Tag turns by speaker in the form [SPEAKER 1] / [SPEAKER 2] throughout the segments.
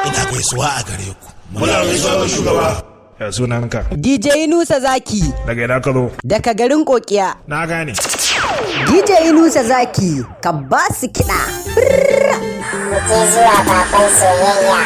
[SPEAKER 1] Ina gaisuwa a gare ku.
[SPEAKER 2] Muna gaisuwa ga shugaba.
[SPEAKER 3] Ya sunanka?
[SPEAKER 4] DJ Yunusa Zaki.
[SPEAKER 3] Daga ina ka zo?
[SPEAKER 4] Daga garin Kokiya.
[SPEAKER 3] Na gane.
[SPEAKER 4] DJ Yunusa Zaki, ka ba su kiɗa.
[SPEAKER 5] Muje zuwa baban soyayya.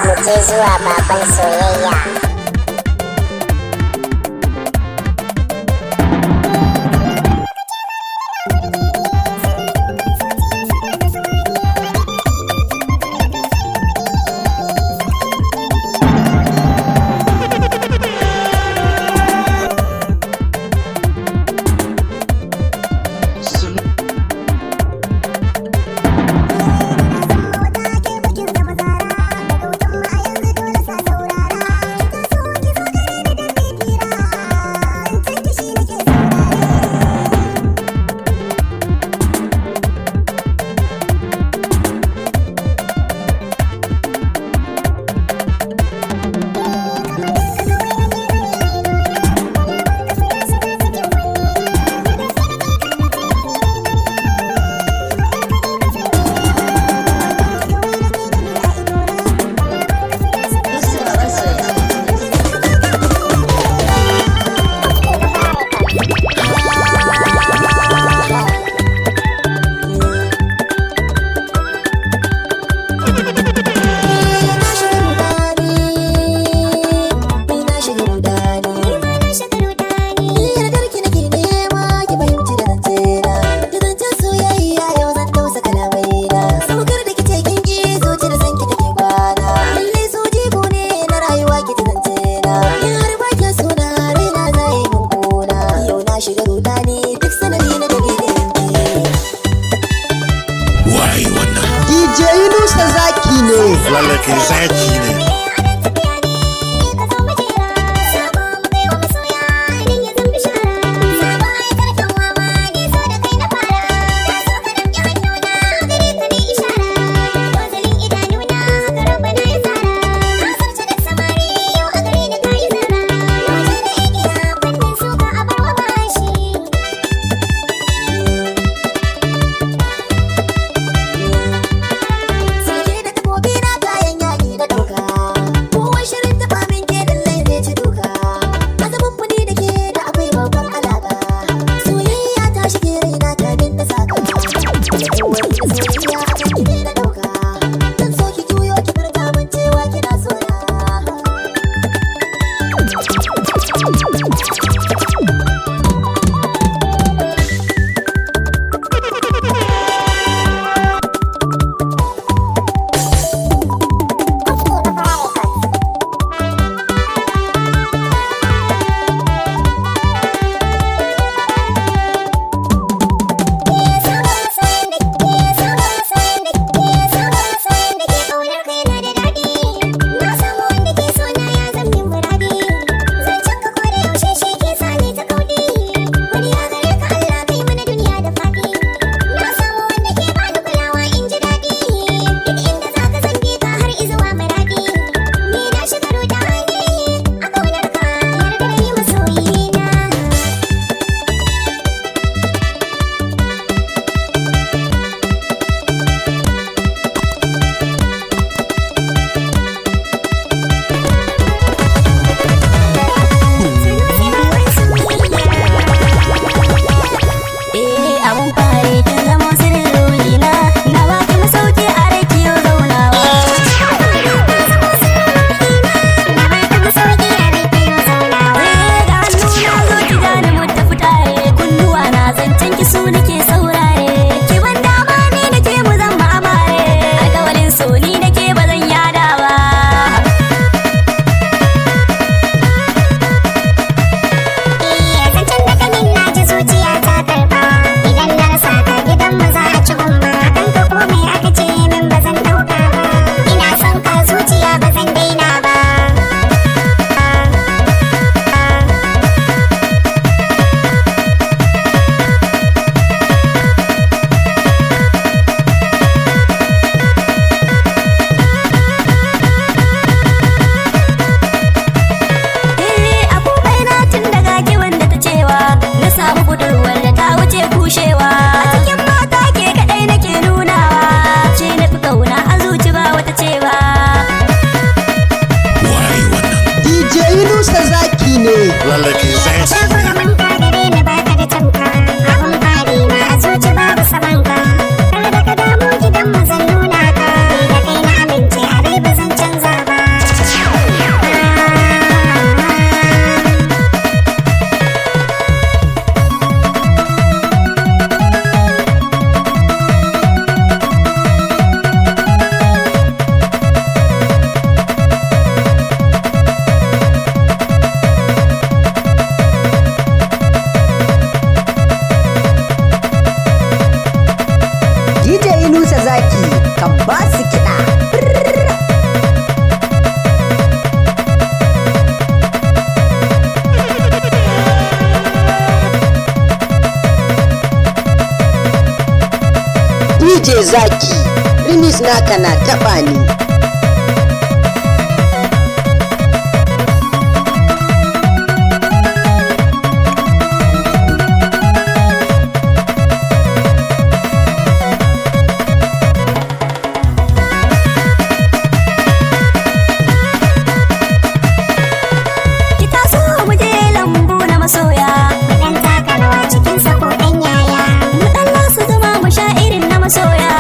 [SPEAKER 5] Muje zuwa baban soyayya.
[SPEAKER 1] Waye wannan?
[SPEAKER 4] DJ Yunusa Zaki ne.
[SPEAKER 2] Lallai kai zaki ne.
[SPEAKER 6] Sirke da takobi na kayan yaƙi na ɗauka. Kowa shirin taɓa min ke lallai zai ci duka. Azumin funi da ke da akwai babban alaƙa. Soyayya ta shige raina kamin na saka. Alƙawari na soyayya a kan ki ne na ɗauka. Zan so ki juyo ki furta min cewa kina so na.
[SPEAKER 4] Yunusa Zaki, ka ba su kiɗa. DJ Zaki, remix naka na taɓa ni.
[SPEAKER 6] Ki taso mu je lambu na masoya.
[SPEAKER 5] Mu ɗan taka rawa cikin sako ɗan yaya.
[SPEAKER 6] Mu ɗan lasa zuma mu sha irin na masoya.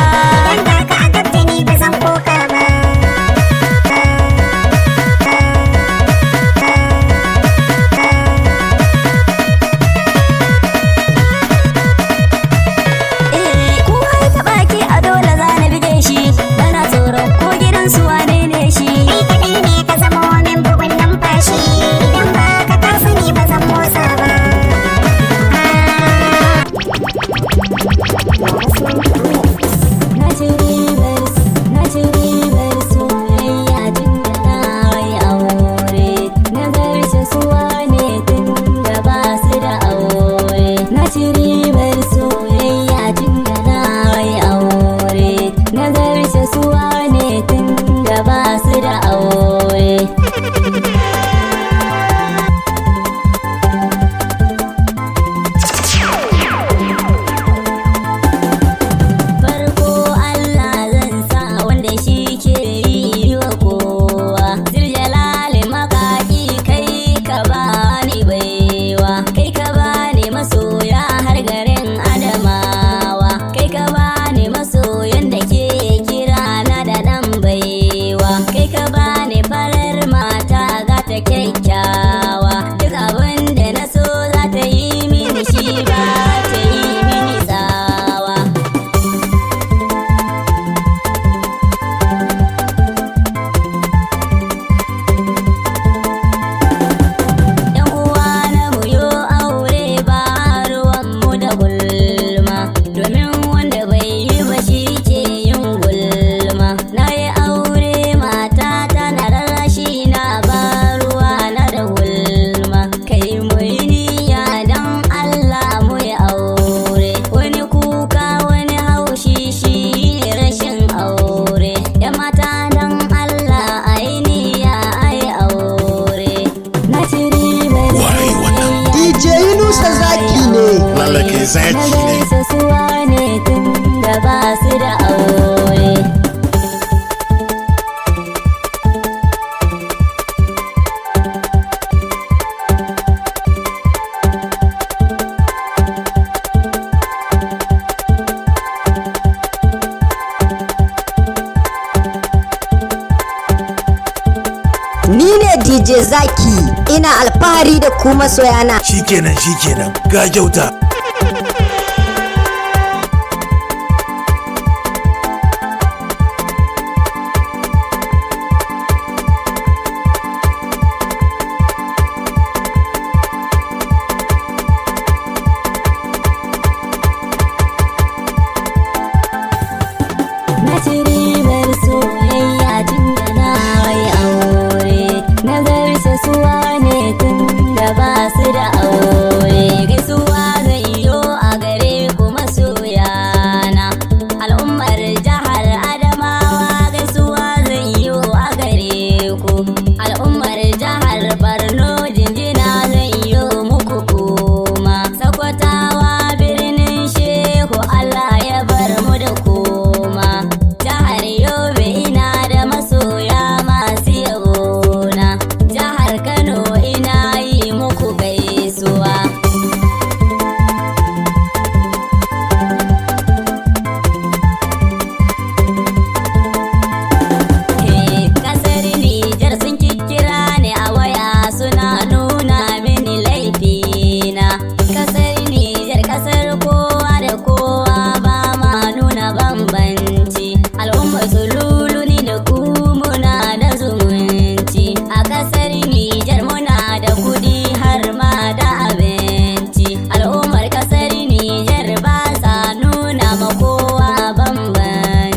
[SPEAKER 5] Idan ga ka a gab da ni ba zan koka ba.
[SPEAKER 6] Eh, kowa ya taɓa ki a dole za na bige shi. Bana tsoron ko gidan su wane ne shi.
[SPEAKER 5] Kai kaɗai ne ka zamo min bugun numfashi. Idan ba ka taso ni ba zan motsa ba.
[SPEAKER 6] Na ci ribar, na ci ribar soyayya tun da na yi aure. Na zarce suwa ne tun da ba su da aure. Na ci ribar soyayya tun da na yi aure. Na zarce suwa ne tun da ba su da aure. Farko Allah zan sa wanda shi ke yi wa kowa. Ziljalali makaki kai ka bani baiwa. Kai ka bani masoya har garin Adamawa. Kai ka bani masoyan da ke kira na da ɗan baiwa. Kai ka bani farar mata ga ta kyakkyawa. Duk abin da na so za ta yi mini shi ba ta yi mini tsawa. Yan uwa na mu yo aure ba ruwan mu da gulma, domin wanda bai yi ba shi ke yin gulma. Na yi aure mata tana rarrashi na ba ruwa na da gulma. Kai mu yi niyya don Allah mu yi aure, wani kuka wani haushi shi ne rashin aure. Yan mata don Allah a yi niyya a yi aure. Na ci ribar
[SPEAKER 1] Waye wannan?
[SPEAKER 4] DJ Yunusa Zaki ne.
[SPEAKER 2] Lallake zaki ne.
[SPEAKER 6] Na suwa ne tun da ba su da aure.
[SPEAKER 4] Ni ne DJ Zaki, ina alfahari da ku masoyana.
[SPEAKER 1] Shikenan shikenan ga kyauta.
[SPEAKER 6] Na ci ribar soyayya tun da na yi aure. Na zarce suwa ne tun da ba su da aure. Gaisuwa zan yo a gare ku masoyana. Al'ummar jihar Adamawa gaisuwa zan yo a gare ku. Al'ummar jihar Borno jinjina zan yo muku kuma. Sakwatawa birnin Shehu Allah ya bar mu da koma. Jihar Yobe ina da masoya masu yabona. Jihar Kano ina yi muku gaisuwa. Kasar Nijar sun kikkira ni a waya suna nuna mini laifina. Kasar Nijar kasar kowa da kowa ba ma nuna bambanci. Al'ummar sululu ni da ku muna da zumunci. A kasar Nijar muna da kuɗi har ma da abinci. Al'ummar kasar Nijar ba sa nuna ma kowa bambanci.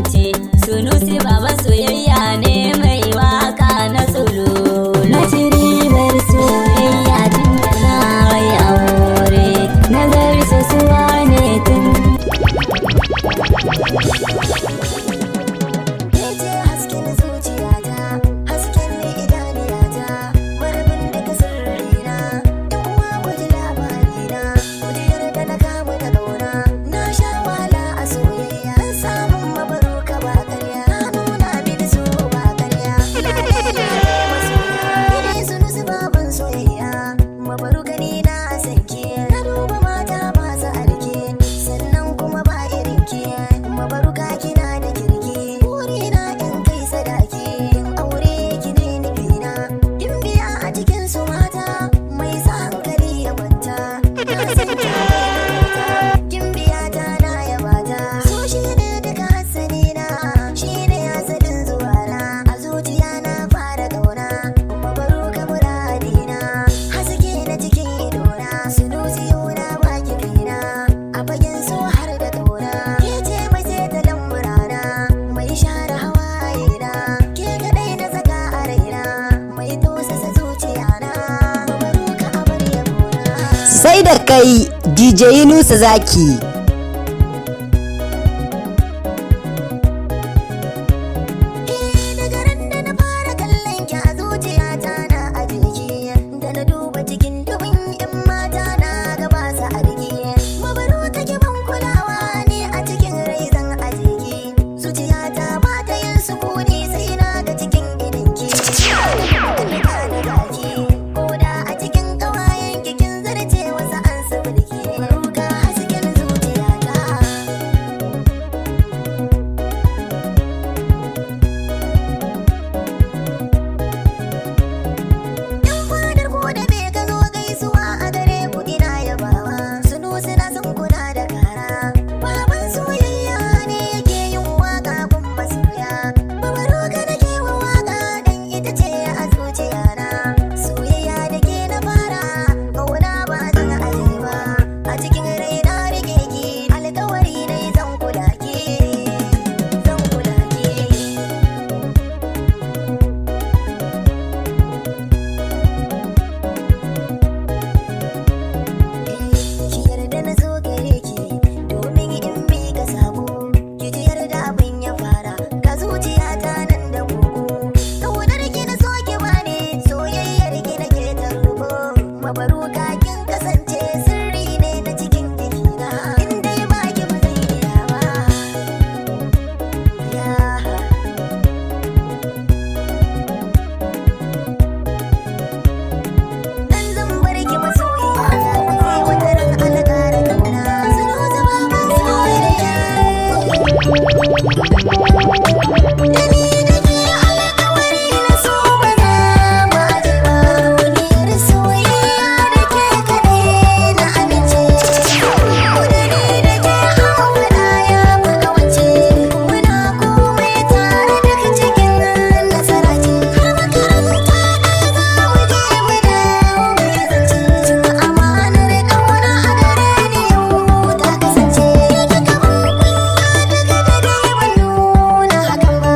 [SPEAKER 4] gaida kai DJ Yunusa Zaki.
[SPEAKER 6] Daga ran da na fara kallon ki a zuciyata na aje ki, da na duba cikin dubin yan mata na ga ba su a rike. Mabaruka ki ban kulawa ne a cikin rai zan aje ki, zuciyata ba ta yin sukuni sai na ga cikin idon ki. Na ga ki ko da a cikin kawayen ki kin zarce wasu an su bulki. Mabaruka hasken zuciyata. Yan fadar ku da me ka zo gaisuwa a gare ku ina yabawa. Sunu suna son kuna da kara. Baban soyayya ne yake yin waka kun masoya. Babaruka nake wa waka dan ita ce a zuciya na. Soyayya da ke na fara kauna ba zan aje ba. A cikin rai na rike ki alkawari dai zan kula ki. Zan kula ki. Ki yarda na zo gare ki domin in miƙa sabo. Ki ji yarda abin ya fara ga zuciyata nan da gogo. Kaunar ki na so ki bani soyayyar ki nake ta roƙo. Mabaruka kin kasance sirri ne na cikin jikina. In dai ba ki ba zan iya ba. Ya. Dan zan bar ki masoyiya sai wata ran alƙara kauna. Sunu zama ban soyayya. Da ni da ke alƙawari na so ba za mu aje ba. Duniyar soyayya da ke kaɗai na amince. Kudiri da ke hawa ya fi ƙawance. Muna komai tare duk cikin nasara ce. Har makaranta ɗaya za mu je mu dawo mu yi zance. Cin amanar ƙauna a gare ni yau ta kasance. Kika ban kunya daga da dai ban nuna hakan ba.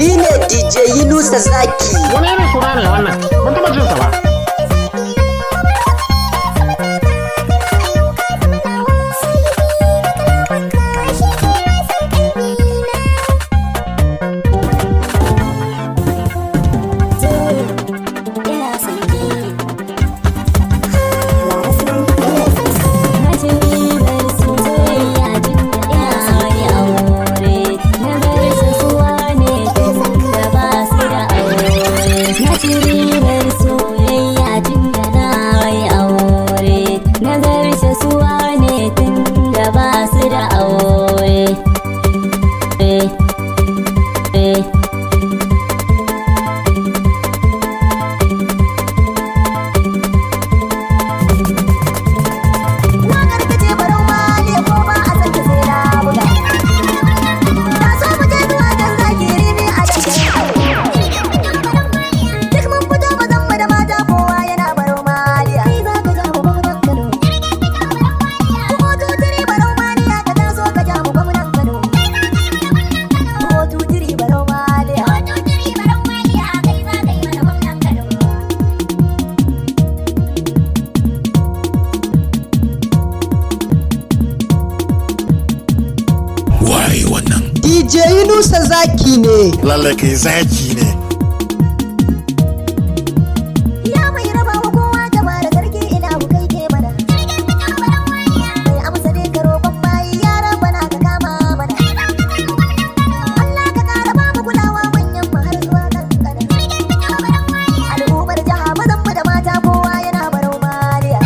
[SPEAKER 4] Ni ne DJ Yunusa Zaki.
[SPEAKER 7] Wani irin suna ne wannan? Ban taɓa jinsa ba.
[SPEAKER 6] Wakar ka ce barau maliya ko ba a san ka sai na buga. Ta so mu je zuwa dan zaki rimi a dangan. Duk mun fito mazan mu da mata kowa yana barau maliya. Kai za ka ja mu gwamnan Kano. Kuma tuturi barau maliya ka taso ka ja mu gwamnan Kano. Kuma tuturi barau maliya.
[SPEAKER 1] Waye wannan?
[SPEAKER 4] DJ Yunusa Zaki ne.
[SPEAKER 2] Lalle kai zaki ne.
[SPEAKER 6] Ya mai raba wa kowa gaba da sarki ina ku kai ke mana. Mai amsa ne ka roƙon bayi yaran bana ka kama mana. Allah ka ƙara ba mu kulawa manyan mu har zuwa kankana. Al'ummar jiha mazan mu da mata kowa yana barau maliya.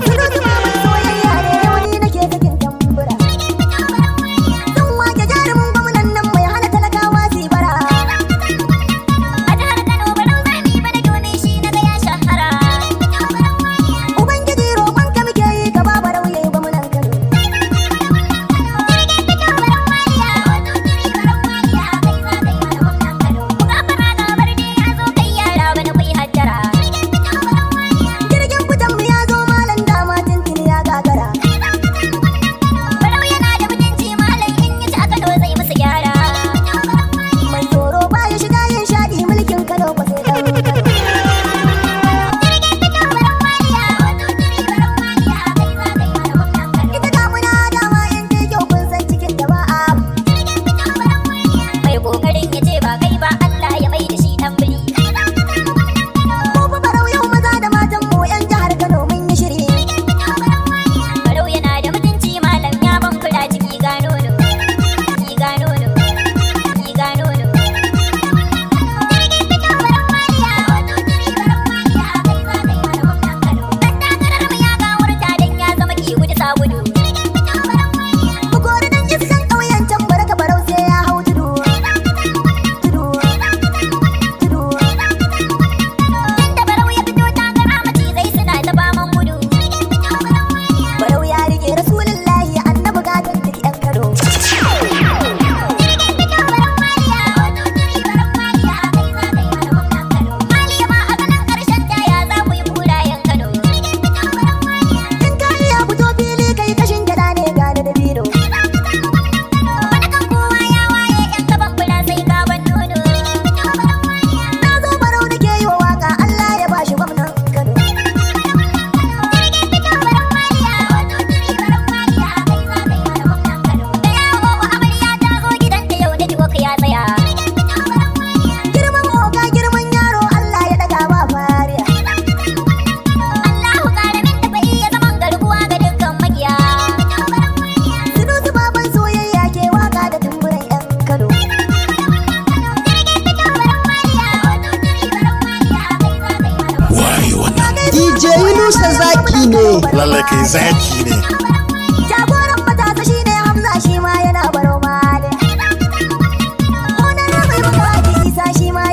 [SPEAKER 6] Suno zuma mai soyayya ne yau ni nake sakin tambura. Zan wake jarumin gwamnan nan mai hana talakawa su yi bara. Ubangiji roƙonka muke yi ka ba barau yayi gwamnan Kano. Jirgin fitan mu ya zo malam dama tuntuni ya gagara. Mai tsoro ba ya shiga yin shaɗi mulkin Kano ba sai ɗan Kano. Ita damuna dama in ta kyau kun san cikin da ba a.
[SPEAKER 5] Mai kokarin ya ce ba kai ba Allah ya mai da shi dan biri.
[SPEAKER 6] Ko fa barau yau maza da matan mu 'yan jihar Kano mun yi shiri.
[SPEAKER 5] Barau yana da mutunci malam ya ban kula ciki gano no. Ki gano no. Ki gano no.
[SPEAKER 6] Mu kori dan iskan ƙauyen can barka barau sai ya hau tudu. Tudu. Tudu. Barau ya rike Rasulullahi annabi gatan duk 'yan Kano. In ka iya fito fili kai kashin gyaɗa ne ga da dabino. Na zo barau nake yi wa waka Allah ya bashi gwamnan Kano. Girman oga girman yaro Allah ya daga ba fariya. Sunusi baban soyayya ke waka da tumburan 'yan Kano.
[SPEAKER 1] Waye wannan?
[SPEAKER 4] DJ Yunusa Zaki ne.
[SPEAKER 2] Lalle kai zaki ne.
[SPEAKER 6] Jagoran matasa shine Hamza shi ma yana barau mali. Honorable Bukati Isa shi ma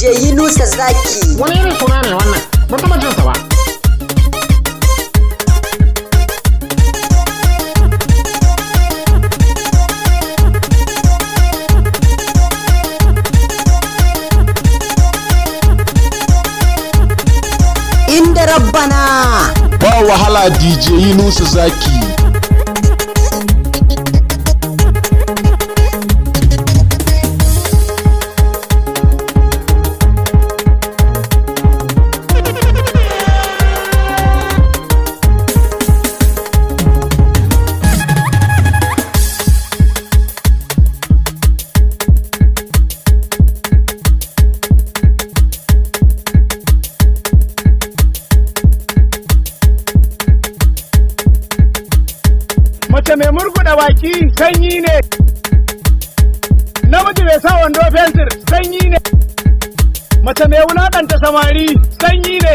[SPEAKER 4] DJ Yunusa Zaki.
[SPEAKER 7] Wani irin suna ne wannan? Ban taɓa jinsa ba.
[SPEAKER 4] Inda Rabbana.
[SPEAKER 8] Ba wahala DJ Yunusa Zaki.
[SPEAKER 9] Mace mai murguɗa baki sanyi ne. Namiji mai sa wando fensir sanyi ne. Mace mai wulaƙanta samari sanyi ne.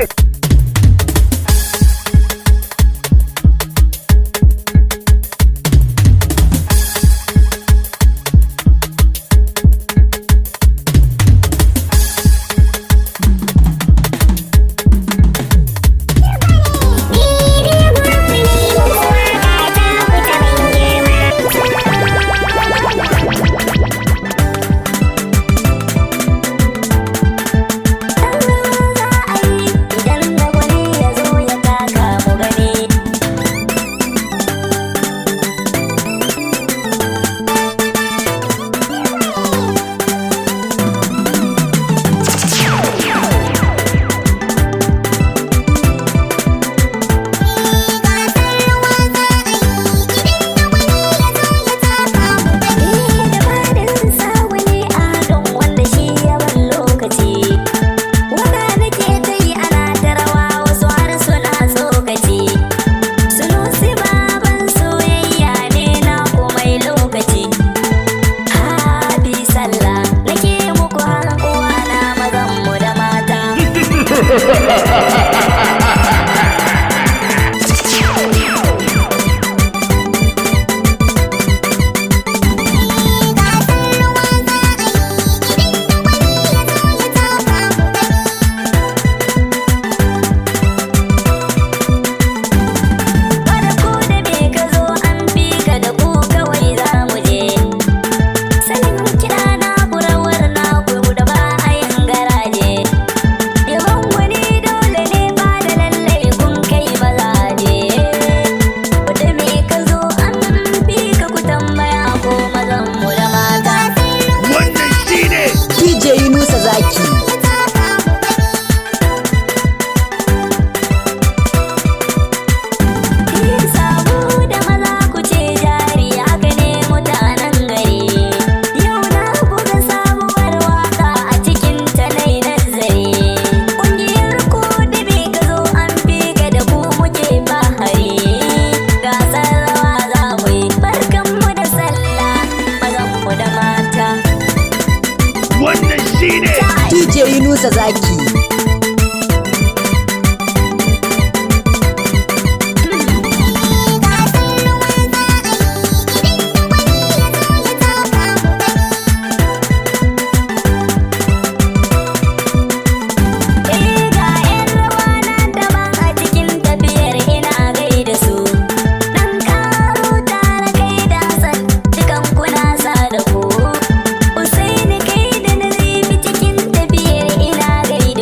[SPEAKER 5] Idan da wani ya zo ya taka mu gani. Kada ku da me ka zo an fi ka da ku kawai za mu je. Sanin kiɗa na kurawar na ku da ba a yin garaje. Yaban wani dole ne ba da lallai kun kai mazaje. Ku da me ka zo an fi ka ku tambaya ko mazan mu da mata.
[SPEAKER 1] Wannan shine
[SPEAKER 4] DJ Yunusa Zaki.
[SPEAKER 5] Sabu da maza ku ce jari haka ne mutanen gari. Yau na buga sabuwar waka a cikin ta nai nazari. Ƙungiyar ku da me ka zo an fi ka da ku muke bahari. Gasar rawa za mu yi barkan mu da sallah mazan mu da mata.
[SPEAKER 1] Wannan shine
[SPEAKER 4] DJ Yunusa Zaki.
[SPEAKER 5] Eh ga 'yan rawa nan daban a cikin tafiyar ina gaida su. Dan karo tare kai da Hassan dukan kuna sa da ku. Usaini kai da Nazifi cikin tafiyar ina gaida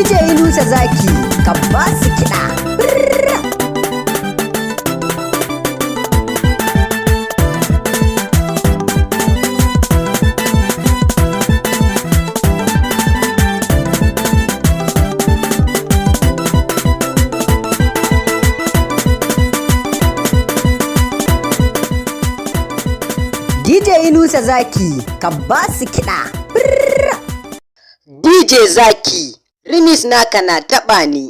[SPEAKER 4] DJ Yunusa Zaki, ka ba su kiɗa. DJ Yunusa Zaki, ka ba su kiɗa. DJ Zaki, remix naka na taɓa ni.